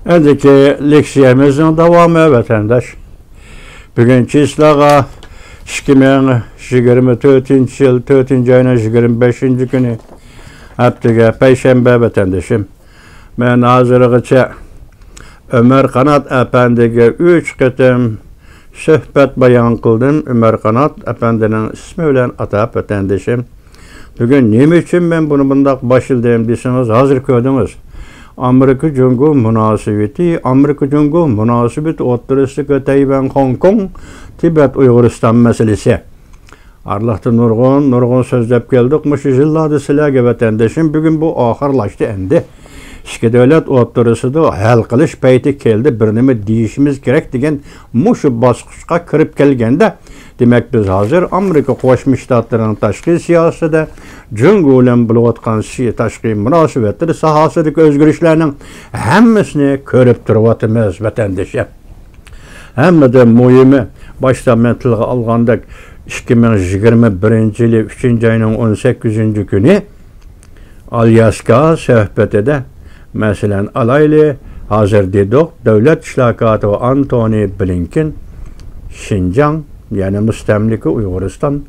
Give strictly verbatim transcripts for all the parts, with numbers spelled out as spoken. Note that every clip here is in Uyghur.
ئەندىكى لېكسىيەمىزنىڭ داۋامى، ۋەتەنداش. بۈگۈن چىسلاغا ئىككى مىڭ يىگىرمە تۆتىنچى يىل تۆتىنچى ئاينىڭ يىگىرمە بەشىنچى كۈنى، ھەپتىگە پەيشەنبە، ۋەتەندىشىم. مەن ھازىرغىچە ئۆمەر قانات ئەپەندىگە ئۈچ قېتىم سۆھبەت بايان قىلدىم. ئۆمەر قانات ئەپەندىنىڭ ئىسمى بىلەن ئاتاپ، ۋەتەندىشىم. بۈگۈن نېمە ئۈچۈن مەن بۇنى بۇنداق باشلىدىم دېسىڭىز، ھازىر كۆردىڭىز. ئامېرىكا جۇڭگو مۇناسىۋىتى، ئامېرىكا جۇڭگو مۇناسىۋىتى ئوتتۇرىسىدىكى تەيۋەن، خوڭكوڭ، تىبەت، ئۇيغۇرىستان مەسىلىسى. ئارىلىقتا نۇرغۇن، نۇرغۇن سۆزلەپ كەلدۇق. مۇشۇ يىللاردا سىلەرگە، ۋەتەندىشىم، بۈگۈن بۇ ئاخىرلاشتى ئەمدى. ئىككى دۆلەت ئوتتۇرىسىدا ھەل قىلىش پەيتى كەلدى، بىر نېمە دېيىشىمىز كېرەك دېگەن مۇشۇ باسقۇچقا كىرىپ كەلگەندە، دېمەك، بىز ھازىر ئامېرىكا قوشما شتاتلىرىنىڭ تاشقى سىياسىتىدە جۇڭگو بىلەن بولۇۋاتقان سىي-، تاشقى مۇناسىۋەتلىرى ساھەسىدىكى ئۆزگىرىشلەرنىڭ ھەممىسىنى كۆرۈپ تۇرۇۋاتىمىز، ۋەتەندىشىم. ھەممىدىن مۇھىمى، باشتا مەن تىلغا ئالغاندەك، ئىككى مىڭ يىگىرمە بىرىنچى يىلى ئۈچىنچى ئاينىڭ ئون سەككىزىنچى كۈنى ئالياسكا سۆھبىتىدە، مەسىلەن، ئالايلى، ھازىر دېدۇق، دۆلەت ئىشلار كاتىپى ئانتونى بلىنكېن شىنجاڭ، يەنى مۇستەملىكە ئۇيغۇرىستان،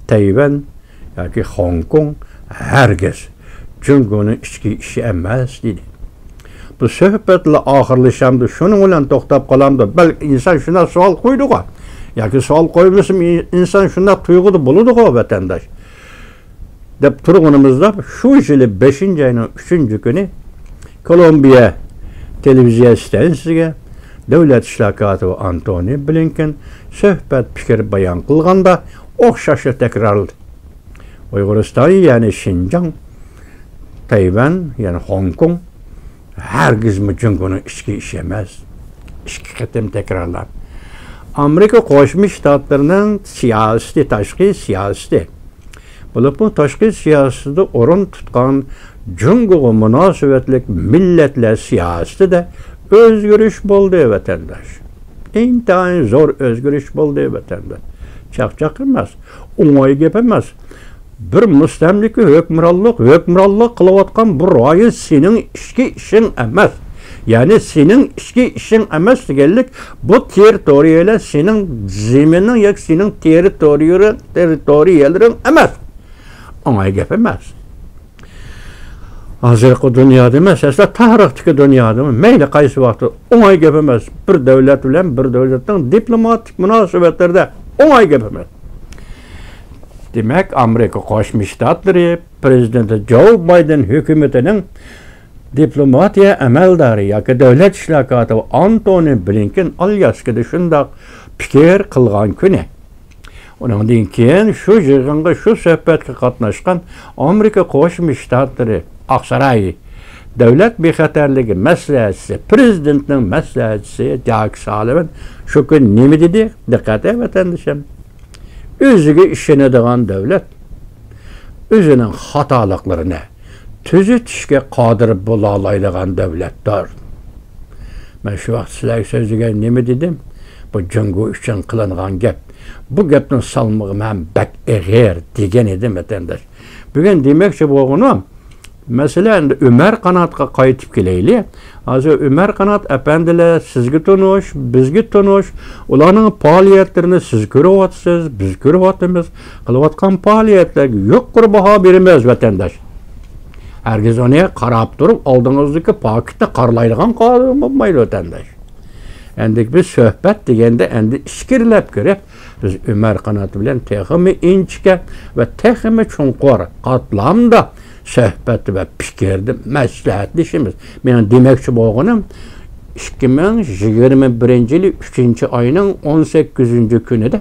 تەيۋەن ياكى خوڭكوڭ ھەرگىز جۇڭگونىڭ ئىچكى ئىشى ئەمەس، دېدى. بۇ سۆھبەتلا ئاخىرلىشامدۇ، شۇنىڭ بىلەن توختاپ قالامدۇ؟ بەلكى ئىنسان شۇنداق سوئال قويىدىغۇ، ياكى سوئال قويمىسىمۇ ئىن-، ئىنسان شۇنداق تۇيغۇدا بولىدىغۇ، ۋەتەنداش، دەپ تۇرغىنىمىزدا، شۇ يىلى بەشىنچى ئاينىڭ ئۈچىنچى كۈنى كولومبىيە تېلېۋىزىيە ستانسىسىگە دۆلەت ئىشلار كاتىپى ئانتونى بلىنكېن سۆھبەت پىكىر بايان قىلغاندا ئوخشاشلا تەكرارلىدى. ئۇيغۇرىستان، يەنى شىنجاڭ، تەيۋەن، يەنى خوڭكوڭ ھەرگىزمۇ جۇڭگونىڭ ئىچكى ئىشى ئەمەس. ئىككى قېتىم تەكرارلاپ، ئامېرىكا قوشما شتاتلىرىنىڭ سىياسىتى، تاشقى سىياسىتى، بولۇپمۇ تاشقى سىياسىتىدە ئورۇن تۇتقان جۇڭگوغا مۇناسىۋەتلىك مىللەتلەر سىياسىتىدە ئۆزگىرىش بولدى، ۋەتەنداش. ئىنتايىن زور ئۆزگىرىش بولدى، ۋەتەنداش. چاقچاق ئەمەس، ئوڭاي گەپ ئەمەس. بىر مۇستەملىكە ھۆكۈمرانلىق، ھۆكۈمرانلىق قىلىۋاتقان بۇ رايون سېنىڭ ئىچكى ئىشىڭ ئەمەس. يەنى سېنىڭ ئىچكى ئىشىڭ ئەمەس دېگەنلىك، بۇ تېررىتورىيەلەر سېنىڭ زېمىنىڭ ياكى سېنىڭ تېررىتورىيە-، تېررىتورىيەلىرىڭ ئەمەس. ئوڭاي گەپ ئەمەس. ھازىرقى دۇنيادا ئەمەس، ئەسلى تارىختىكى دۇنيادىمۇ، مەيلى قايسى ۋاقىتتا، ئوڭاي گەپ ئەمەس. بىر دۆلەت بىلەن بىر دۆلەتنىڭ دىپلوماتىك مۇناسىۋەتلىرىدە ئوڭاي گەپ ئەمەس. دېمەك، ئامېرىكا قوشما شتاتلىرى پرېزىدېنتى جو بايدېن ھۆكۈمىتىنىڭ دىپلوماتىيە ئەمەلدارى ياكى دۆلەت ئىشلار كاتىپى ئانتونى بلىنكېن ئالياسكىدا شۇنداق پىكىر قىلغان كۈنى، ئۇنىڭدىن كېيىن شۇ يىغىنغا، شۇ سۆھبەتكە قاتناشقان ئامېرىكا قوشما شتاتلىرى ئاقساراي دۆلەت بىخەتەرلىكى مەسلىھەتچىسى، پرېزىدېنتنىڭ مەسلىھەتچىسى جاك سالىۋان شۇ كۈنى نېمە دېدى؟ دىققەت، ۋەتەندىشىم. ئۆزىگە ئىشىنىدىغان دۆلەت ئۆزىنىڭ خاتالىقلىرىنى تۈزىتىشكە قادىر بولالايدىغان دۆلەتتۇر. مەن شۇ ۋاقىت سىلەرگە سۆزلىگەن نېمە دېدىم؟ بۇ جۇڭگو ئۈچۈن قىلىنغان گەپ. بۇ گەپنىڭ سالمىقى مەن بەك ئېغىر دېگەن ئىدىم، ۋەتەنداش. بۈگۈن دېمەكچى بولغىنىم، مەسىلەن، ئۆمەر قاناتقا قايتىپ كېلەيلى. ھازىر ئۆمەر قانات ئەپەندىلەر سىزگە تونۇش، بىزگە تونۇش. ئۇلارنىڭ پائالىيەتلىرىنى سىز كۆرۈۋاتىسىز، بىز كۆرۈۋاتىمىز. قىلىۋاتقان پائالىيەتلەرگە يۇقىرى باھا بېرىمىز، ۋەتەنداش. ھەرگىز ئۇنى قاراپ تۇرۇپ، ئالدىڭىزدىكى پاكىتنى قارىلايدىغان قانۇن بولمايدۇ، ۋەتەنداش. ئەندى بىز سۆھبەت دېگەندە، ئەندى ئىچكىرىلەپ كىرىپ، بىز ئۆمەر قانات بىلەن تېخىمۇ ئىنچىكە ۋە تېخىمۇ چوڭقۇر قاتلامدا سۆھبەت ۋە پىكىردە مەسلىھەتلىشىمىز. مېنىڭ دېمەكچى بولغىنىم، ئىككى مىڭ يىگىرمە بىرىنچى يىلى ئۈچىنچى ئاينىڭ ئون سەككىزىنچى كۈنىدە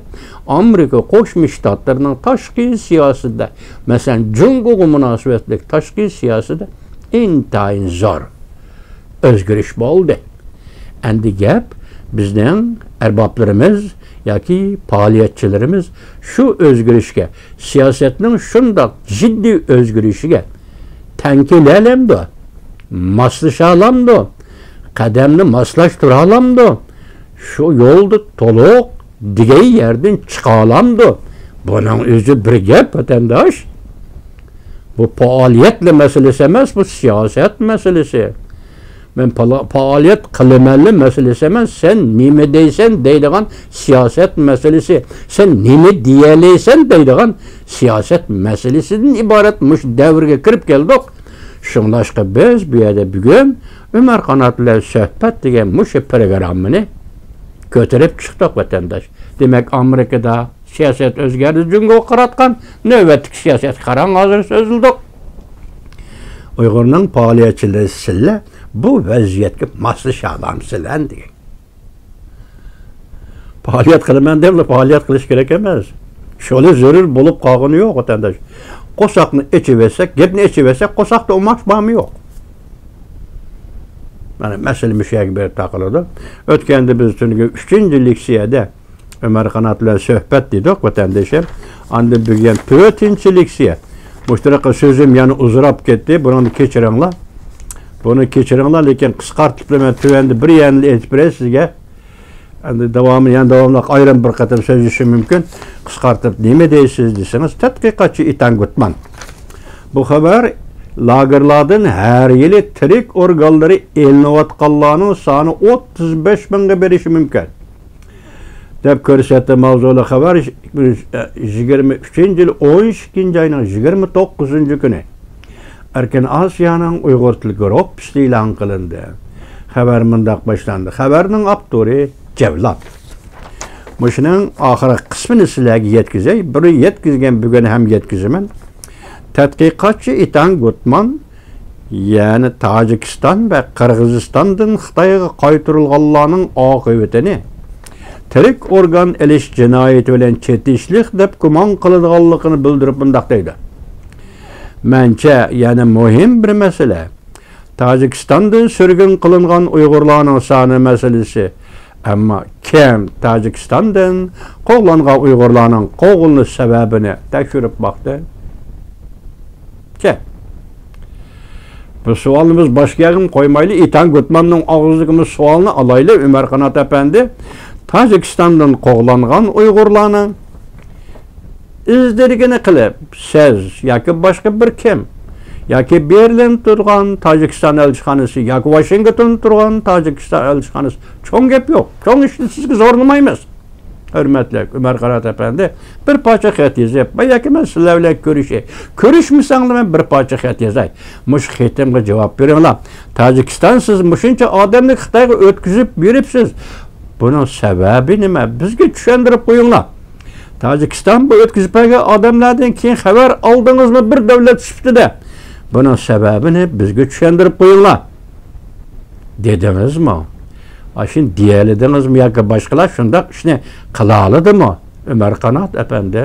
ئامېرىكا قوشما شتاتلىرىنىڭ تاشقى سىياسىتىدە، مەسىلەن، جۇڭگوغا مۇناسىۋەتلىك تاشقى سىياسىتىدە ئىنتايىن زور ئۆزگىرىش بولدى. ئەندى گەپ بىزنىڭ ئەربابلىرىمىز ياكى پائالىيەتچىلىرىمىز شۇ ئۆزگىرىشكە، سىياسەتنىڭ شۇنداق جىددىي ئۆزگىرىشىگە تەڭ كېلەلەمدۇ؟ ماسلىشالامدۇ؟ قەدەمنى ماسلاشتۇرالامدۇ؟ شۇ يولدا تولۇق دېگەن يەردىن چىقالامدۇ؟ بۇنىڭ ئۆزى بىر گەپ، ۋەتەنداش. بۇ پائالىيەتلا مەسىلىسى ئەمەس، بۇ سىياسەت مەسىلىسى. مەن پالا-، پائالىيەت قىلىمەنلا مەسىلىسى ئەمەس، سەن نېمە دەيسەن دەيدىغان سىياسەت مەسىلىسى، سەن نېمە دېيەلەيسەن دەيدىغان سىياسەت مەسىلىسىدىن ئىبارەت مۇشۇ دەۋرگە كىرىپ كەلدۇق. شۇڭلاشقا بىز بۇ يەردە بۈگۈن ئۆمەر قانات بىلەن سۆھبەت دېگەن مۇشۇ پروگراممىنى كۆتۈرۈپ چىقتۇق، ۋەتەنداش. دېمەك، ئامېرىكىدا سىياسەت ئۆزگەردى، جۇڭگوغا قاراتقان نۆۋەتتىكى سىياسەت قاراڭ، ھازىر سۆزلىدۇق. ئۇيغۇرنىڭ پائالىيەتچىلىرى سىلەر بۇ ۋەزىيەتكە ماسلىشالامسىلەر دېگەن. پائالىيەت قىلىمەن دەپلا پائالىيەت قىلىش كېرەك ئەمەس. شۇلى زۆرۈر بولۇپ قالغىنى يوق، ۋەتەنداش. قورساقنى ئېچىۋەتسەك، گەپنى ئېچىۋەتسەك، قورساقتا ئوماش بارمۇ يوق؟ مانا مەسىلە مۇشۇ يەرگە بېرىپ تاقىلىدۇ. ئۆتكەندە بىز تۈنۈگۈن ئۈچىنچى لېكسىيەدە ئۆمەر قانات بىلەن سۆھبەت دېدۇق، ۋەتەندىشىم. ئاندىن بۈگۈن تۆتىنچى لېكسىيە. مۇشۇنداق سۆزۈم يەنە ئۇزىراپ كەتتى، بۇنى كەچۈرۈڭلار. بۇنى كەچۈرۈڭلار، لېكىن قىسقارتىپ مەن تۆۋەندە بىر يەرنى ئېيتىپ بېرەي سىزگە. ئەمدى داۋامى، يەنە داۋاملىق ئايرىم بىر قېتىم سۆزلىشىم مۇمكىن. قىسقارتىپ نېمە دەيسىز دېسىڭىز، تەتقىقاتچى ئىتان گۇتمان. بۇ خەۋەر لاگېرلاردىن ھەر يىلى تىرىك ئورگانلىرى ئېلىنىۋاتقانلارنىڭ سانى ئوتتۇز بەش مىڭغا بېرىشى مۇمكىن، دەپ كۆرسەتتى. ماۋزۇلۇق خەۋەر يىگىرمە ئۈچىنچى يىل ئون ئىككىنچى ئاينىڭ يىگىرمە توققۇزىنچى كۈنى ئەركىن ئاسىيانىڭ ئۇيغۇر تىل گۇرۇپپىسىدا ئېلان قىلىندى. خەۋەر مۇنداق باشلاندى. خەۋەرنىڭ ئاپتورى جەۋلان. مۇشۇنىڭ ئاخىرقى قىسمىنى سىلەرگە يەتكۈزەي. بۇنى يەتكۈزگەن، بۈگۈن ھەم يەتكۈزىمەن. تەتقىقاتچى ئىتان گۇتمان يەنە تاجىكىستان ۋە قىرغىزىستاندىن خىتايغا قايتۇرۇلغانلارنىڭ ئاقىۋىتىنى تىرىك ئورگان ئېلىش جىنايىتى بىلەن چېتىشلىق دەپ گۇمان قىلىدىغانلىقىنى بىلدۈرۈپ مۇنداق دەيدۇ: مەنچە يەنە مۇھىم بىر مەسىلە تاجىكىستاندىن سۈرگۈن قىلىنغان ئۇيغۇرلارنىڭ سانى مەسىلىسى. ئەمما كىم تاجىكىستاندىن قوغلانغان ئۇيغۇرلارنىڭ قوغلىنىش سەۋەبىنى تەكشۈرۈپ باقتى؟ كىم؟ بۇ سوئالنى بىز باشقا يەرگىمۇ قويمايلى، ئىتان گۇتماننىڭ ئاغزىدىكى بۇ سوئالنى ئالايلى، ئۆمەر قانات ئەپەندى. تاجىكىستاندىن قوغلانغان ئۇيغۇرلارنىڭ ئىز دېرىكىنى قىلىپ، سىز ياكى باشقا بىر كىم، ياكى بېرلىندا تۇرغان تاجىكىستان ئەلچىخانىسى ياكى ۋاشىنگتوندا تۇرغان تاجىكىستان ئەلچىخانىسى، چوڭ گەپ يوق. چوڭ ئىشنى سىزگە زورلىمايمىز. ھۆرمەتلىك ئۆمەر قانات ئەپەندى، بىر پارچە خەت يېزىپ، ياكى مەن سىلەر بىلەن كۆرۈشەي. كۆرۈشمىسەڭلار مەن بىر پارچە خەت يازاي. مۇشۇ خېتىمگە جاۋاب بېرىڭلار. تاجىكىستان، سىز مۇشۇنچە ئادەمنى خىتايغا ئۆتكۈزۈپ بېرىپسىز. بۇنىڭ سەۋەبى نېمە؟ بىزگە چۈشەندۈرۈپ قويۇڭلار. تاجىكىستان بۇ ئۆتكۈزۈپ بەرگەن ئادەملەردىن كېيىن خەۋەر ئالدىڭىزمۇ بىر دۆلەت سۈپىتىدە؟ بۇنىڭ سەۋەبىنى بىزگە چۈشەندۈرۈپ قويۇڭلار، دېدىڭىزمۇ؟ ئاشۇنى دېيەلىدىڭىزمۇ ياكى باشقىلار شۇنداق ئىشنى قىلالىدىمۇ؟ ئۆمەر قانات ئەپەندى.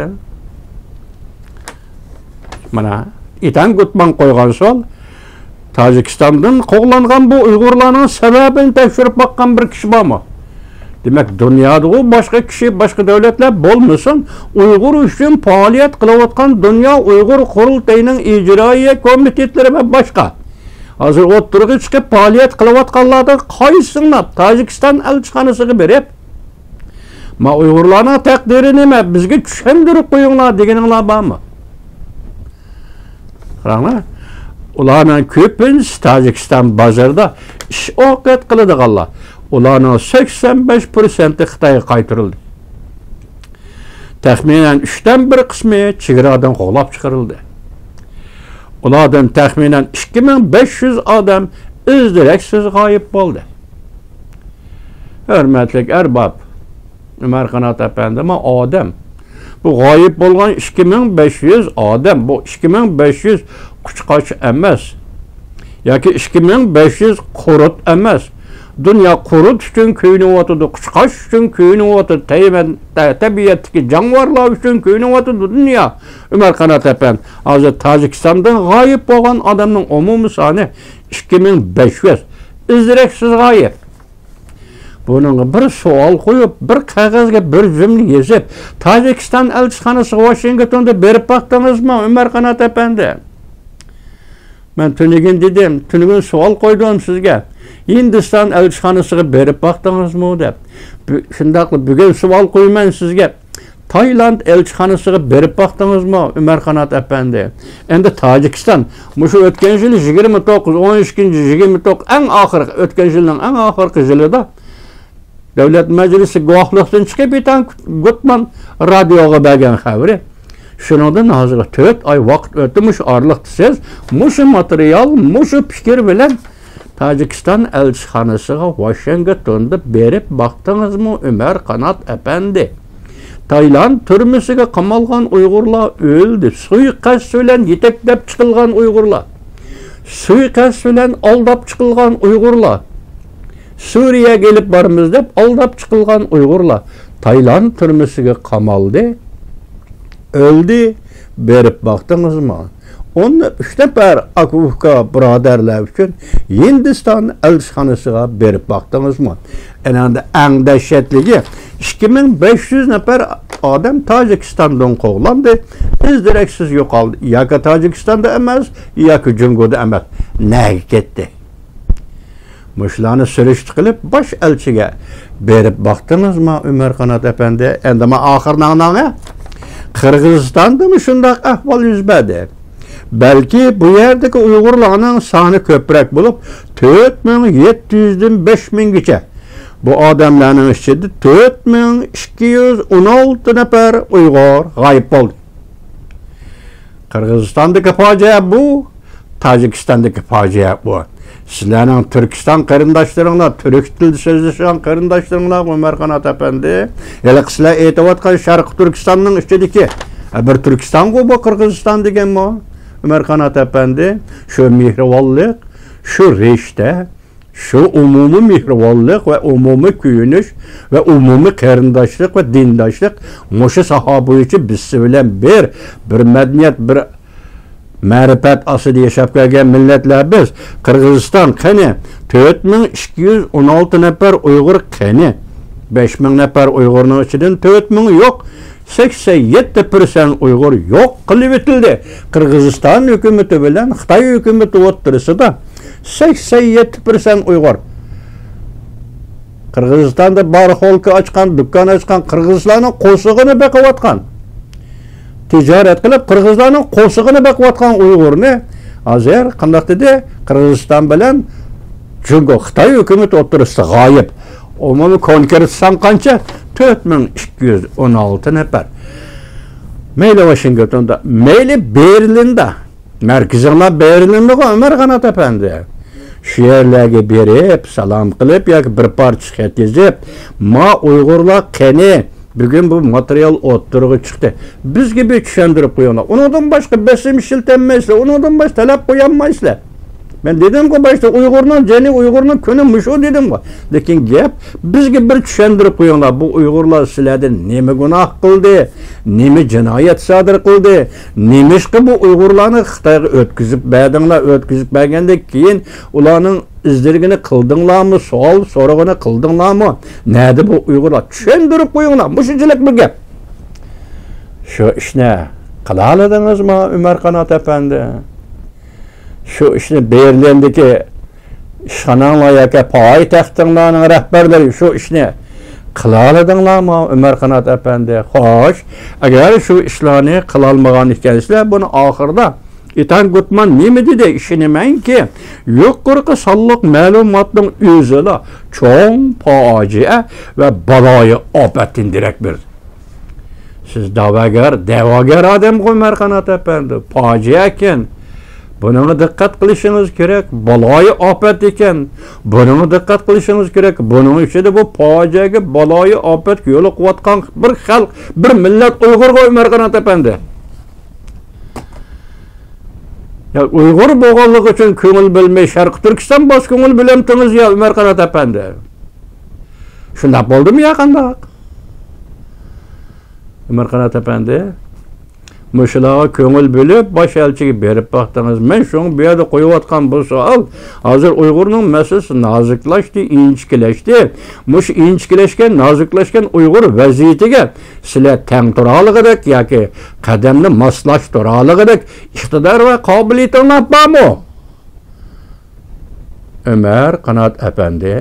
مانا، ئىتان گۇتمان قويغان سوئال. تاجىكىستاندىن قوغلانغان بۇ ئۇيغۇرلارنىڭ سەۋەبىنى تەكشۈرۈپ باققان بىر كىشى بارمۇ؟ دېمەك، دۇنيادىغۇ باشقا كىشى، باشقا دۆلەتلەر بولمىسۇن، ئۇيغۇر ئۈچۈن پائالىيەت قىلىۋاتقان دۇنيا ئۇيغۇر قۇرۇلتىيىنىڭ ئىجرائىيە كومىتېتلىرى ۋە باشقا ھازىر ئوتتۇرىغا چىقىپ پائالىيەت قىلىۋاتقانلاردىن قايسىڭلار تاجىكىستان ئەلچىخانىسىغا بېرىپ، ما ئۇيغۇرلارنىڭ تەقدىرى نېمە؟ بىزگە چۈشەندۈرۈپ قويۇڭلار دېگىنىڭلار بارمۇ؟ قاراڭلار، ئۇلارنىڭ كۆپىنچىسى تاجىكىستان بازىرىدا ئىش ئوقەت قىلىدىغانلار. ئۇلارنىڭ سەكسەن بەش پىرسەنتى خىتايغا قايتۇرۇلدى. تەخمىنەن ئۈچتىن بىر قىسمى چېگرادىن قوغلاپ چىقىرىلدى. ئۇلاردىن تەخمىنەن ئىككى مىڭ بەش يۈز ئادەم ئىز دېرەكسىز غايىب بولدى. ھۆرمەتلىك ئەرباب، ئۆمەر قانات ئەپەندىمۇ ئادەم. بۇ غايىب بولغان ئىككى مىڭ بەش يۈز ئادەم، بۇ ئىككى مىڭ بەش يۈز قۇشقاچ ئەمەس. ياكى ئىككى مىڭ بەش يۈز قۇرت ئەمەس. دۇنيا قۇرت ئۈچۈن كۆيۈنۈۋاتىدۇ، قۇشقاچ ئۈچۈن كۆيۈنۈۋاتىدۇ، تەيۋەن-، تە-، تەبىئەتتىكى جانىۋارلار ئۈچۈن كۆيۈنۈۋاتىدۇ دۇنيا. ئۆمەر قانات ئەپەندى، ھازىر تاجىكىستاندىن غايىب بولغان ئادەمنىڭ ئومۇمىي سانى ئىككى مىڭ بەش يۈز. ئىز دېرەكسىز غايىب. بۇنىڭغا بىر سوئال قويۇپ، بىر قەغەزگە بىر جۈملە يېزىپ، تاجىكىستان ئەلچىخانىسىغا ۋاشىنگتوندا بېرىپ باقتىڭىزمۇ، ئۆمەر قانات ئەپەندى؟ مەن تۈنۈگۈن دېدىم، تۈنۈگۈن سوئال قويدۇم سىزگە، ھىندىستان ئەلچىخانىسىغا بېرىپ باقتىڭىزمۇ دەپ. بۈ-، شۇنداقلا بۈگۈن سوئال قويىمەن سىزگە، تايلاند ئەلچىخانىسىغا بېرىپ باقتىڭىزمۇ، ئۆمەر قانات ئەپەندى؟ ئەمدى تاجىكىستان، مۇشۇ ئۆتكەن يىل يىگىرمە توققۇز، ئون ئىككىنچى، يىگىرمە توققۇز، ئەڭ ئاخىرقى، ئۆتكەن يىلنىڭ ئەڭ ئاخىرقى يىلىدا دۆلەت مەجلىسى گۇۋاھلىقتىن چىقىپ، ئېتان گۇتمان رادىيوغا بەرگەن خەۋىرى. شۇنىڭدىن ھازىرغا تۆت ئاي ۋاقىت ئۆتتى. مۇشۇ ئارىلىقتا سىز مۇشۇ ماتېرىيال، مۇشۇ پىكىر بىلەن تاجىكىستان ئەلچىخانىسىغا ۋاشىنگتوندا بېرىپ باقتىڭىزمۇ، ئۆمەر قانات ئەپەندى؟ تايلاند تۈرمىسىگە قامالغان ئۇيغۇرلار ئۆلدى. سۇيىقەست بىلەن يېتەكلەپ چىقىلغان ئۇيغۇرلار. سۇيىقەست بىلەن ئالداپ چىقىلغان ئۇيغۇرلار. سۈرىيەگە ئېلىپ بارىمىز دەپ ئالداپ چىقىلغان ئۇيغۇرلار تايلاند تۈرمىسىگە قامالدى، ئۆلدى. بېرىپ باقتىڭىزمۇ؟ ئون ئۈچ نەپەر ئاكا-ئۇكا بۇرادەرلەر ئۈچۈن ھىندىستان ئەلچىخانىسىغا بېرىپ باقتىڭىزمۇ؟ ئەنە ئەڭ دەھشەتلىكى، ئىككى مىڭ بەش يۈز نەپەر ئادەم تاجىكىستاندىن قوغلاندى، ئىز دېرەكسىز يوقالدى. ياكى تاجىكىستاندا ئەمەس، ياكى جۇڭگودا ئەمەس. نەگە كەتتى؟ مۇشۇلارنى سۈرۈشتە قىلىپ، باش ئەلچىگە بېرىپ باقتىڭىزمۇ، ئۆمەر قانات ئەپەندى؟ ئەمدى ما ئاخىرىنىڭ ناڭى قىرغىزىستاندىمۇ شۇنداق ئەھۋال يۈز بەردى. بەلكى بۇ يەردىكى ئۇيغۇرلارنىڭ سانى كۆپرەك بولۇپ، تۆت مىڭ يەتتە يۈزدىن بەش مىڭگىچە. بۇ ئادەملەرنىڭ ئىچىدە تۆت مىڭ ئىككى يۈز ئون ئالتە نەپەر ئۇيغۇر غايىب بولدى. قىرغىزىستاندىكى پاجىئە بۇ، تاجىكىستاندىكى پاجىئە بۇ. سىلەرنىڭ تۈركىستان قېرىنداشلىرىڭلار، تۈرك تىلىدا سۆزلىشىدىغان قېرىنداشلىرىڭلار، ئۆمەر قانات ئەپەندى، ھېلىقى سىلەر ئېيتىۋاتقان شەرقىي تۈركىستاننىڭ ئىچىدىكى، ھە، بىر تۈركىستانغۇ بۇ قىرغىزىستان دېگەنمۇ، ئۆمەر قانات ئەپەندى؟ شۇ مېھرىبانلىق، شۇ رىشتە، شۇ ئومۇمىي مېھرىبانلىق ۋە ئومۇمىي كۆيۈنۈش ۋە ئومۇمىي قېرىنداشلىق ۋە دىنداشلىق مۇشۇ ساھە بويىچە بىز سىز بىلەن بىر، بىر مەدەنىيەت، بىر مەرىپەت ئاستىدا ياشاپ كەلگەن مىللەتلەر بىز. قىرغىزىستان قېنى؟ تۆت مىڭ ئىككى يۈز ئون ئالتە نەپەر ئۇيغۇر قېنى؟ بەش مىڭ نەپەر ئۇيغۇرنىڭ ئىچىدىن تۆت مىڭ يوق. سەكسەن يەتتە پىرسەنت ئۇيغۇر يوق قىلىۋېتىلدى. قىرغىزىستان ھۆكۈمىتى بىلەن خىتاي ھۆكۈمىتى ئوتتۇرىسىدا سەكسەن يەتتە پىرسەنت ئۇيغۇر. قىرغىزىستاندا بارخولكا ئاچقان، دۇكان ئاچقان قىرغىزلارنىڭ قورسىقىنى بېقىۋاتقان، تىجارەت قىلىپ قىرغىزلارنىڭ قورسىقىنى بېقىۋاتقان ئۇيغۇرنى ھازىر قانداق دېدى؟ قىرغىزىستان بىلەن جۇڭگو، خىتاي ھۆكۈمىتى ئوتتۇرىسىدا غايىب. ئومۇمىي كونكرېت سان قانچە؟ تۆت مىڭ ئىككى يۈز ئون ئالتە نەپەر. مەيلى ۋاشىنگتوندا، مەيلى بېرلىندا، مەركىزىڭلار بېرلىندىغۇ، ئۆمەر قانات ئەپەندى. شۇ يەرلەرگە بېرىپ، سالام قىلىپ ياكى بىر پارچە خەت يېزىپ، ما ئۇيغۇرلار قېنى؟ بۈگۈن بۇ ماتېرىيال ئوتتۇرىغا چىقتى. بىزگە بىر چۈشەندۈرۈپ قويۇڭلار. ئۇنىڭدىن باشقا بېسىم ئىشلىتەلمەيسىلەر، ئۇنىڭدىن باشقا تەلەپ قويالمايسىلەر. مەن دېدىمغۇ باشتا، ئۇيغۇرنىڭ جېنى، ئۇيغۇرنىڭ كۈنى مۇشۇ دېدىمغۇ. لېكىن گەپ، بىزگە بىر چۈشەندۈرۈپ قويۇڭلار، بۇ ئۇيغۇرلار سىلەردىن نېمە گۇناھ قىلدى، نېمە جىنايەت سادىر قىلدى، نېمىشقا بۇ ئۇيغۇرلارنى خىتايغا ئۆتكۈزۈپ بەردىڭلار، ئۆتكۈزۈپ بەرگەندىن كېيىن ئۇلارنىڭ ئىزدىرىگىنى قىلدىڭلارمۇ، سوئال سورىغىنى قىلدىڭلارمۇ؟ نەدە بۇ ئۇيغۇرلار؟ چۈشەندۈرۈپ قويۇڭلار، مۇشۇنچىلىك بىر گەپ. شۇ ئىشنى قىلالىدىڭىزمۇ، ئۆمەر قانات ئەپەندى؟ شۇ ئىشنى بېرلىندىكى ئىشخاناڭلار ياكى پايتەختىڭلارنىڭ رەھبەرلىرى شۇ ئىشنى قىلالىدىڭلارمۇ، ئۆمەر قانات ئەپەندى؟ خوش، ئەگەر شۇ ئىشلارنى قىلالمىغان ئىكەنسىلەر، بۇنى ئاخىرىدا ئېتان گۇتمان نېمە دېدى؟ ئىشىنىمەنكى، يۇقىرىقى سانلىق مەلۇماتنىڭ ئۆزىلا چوڭ پاجىئە ۋە بالايىئاپەتتىن دېرەك بېرىدۇ. سىز دەۋاگەر، دەۋاگەر ئادەمغۇ، ئۆمەر قانات ئەپەندى. پاجىئە ئىكەن. بۇنىڭغا دىققەت قىلىشىڭىز كېرەك. بالايىئاپەت ئىكەن. بۇنىڭغا دىققەت قىلىشىڭىز كېرەك. بۇنىڭ ئىچىدە بۇ پاجىئەگە، بالايىئاپەتكە يولۇقۇۋاتقان بىر خەلق، بىر مىللەت ئۇيغۇرغۇ، ئۆمەر قانات ئەپەندى. يا ئۇيغۇر بولغانلىقى ئۈچۈن كۆڭۈل بۆلمەي، شەرقىي تۈركىستان بولسا كۆڭۈل بۆلەمتىڭىز يا، ئۆمەر قانات ئەپەندى؟ شۇنداق بولدىمۇ يا قانداق؟ ئۆمەر قانات ئەپەندى، مۇشۇلارغا كۆڭۈل بۆلۈپ، باش ئەلچىگە بېرىپ باقتىڭىز. مەن شۇڭا بۇ يەردە قويۇۋاتقان بۇ سوئال، ھازىر ئۇيغۇرنىڭ مەسىلىسى نازۇكلاشتى، ئىنچىكىلەشتى. مۇشۇ ئىنچىكىلەشكەن، نازۇكلاشكەن ئۇيغۇر ۋەزىيىتىگە سىلەر تەڭ تۇرالىغۇدەك ياكى قەدەمنى ماسلاشتۇرالىغۇدەك ئىقتىدار ۋە قابىلىيىتىڭلار بارمۇ؟ ئۆمەر قانات ئەپەندى،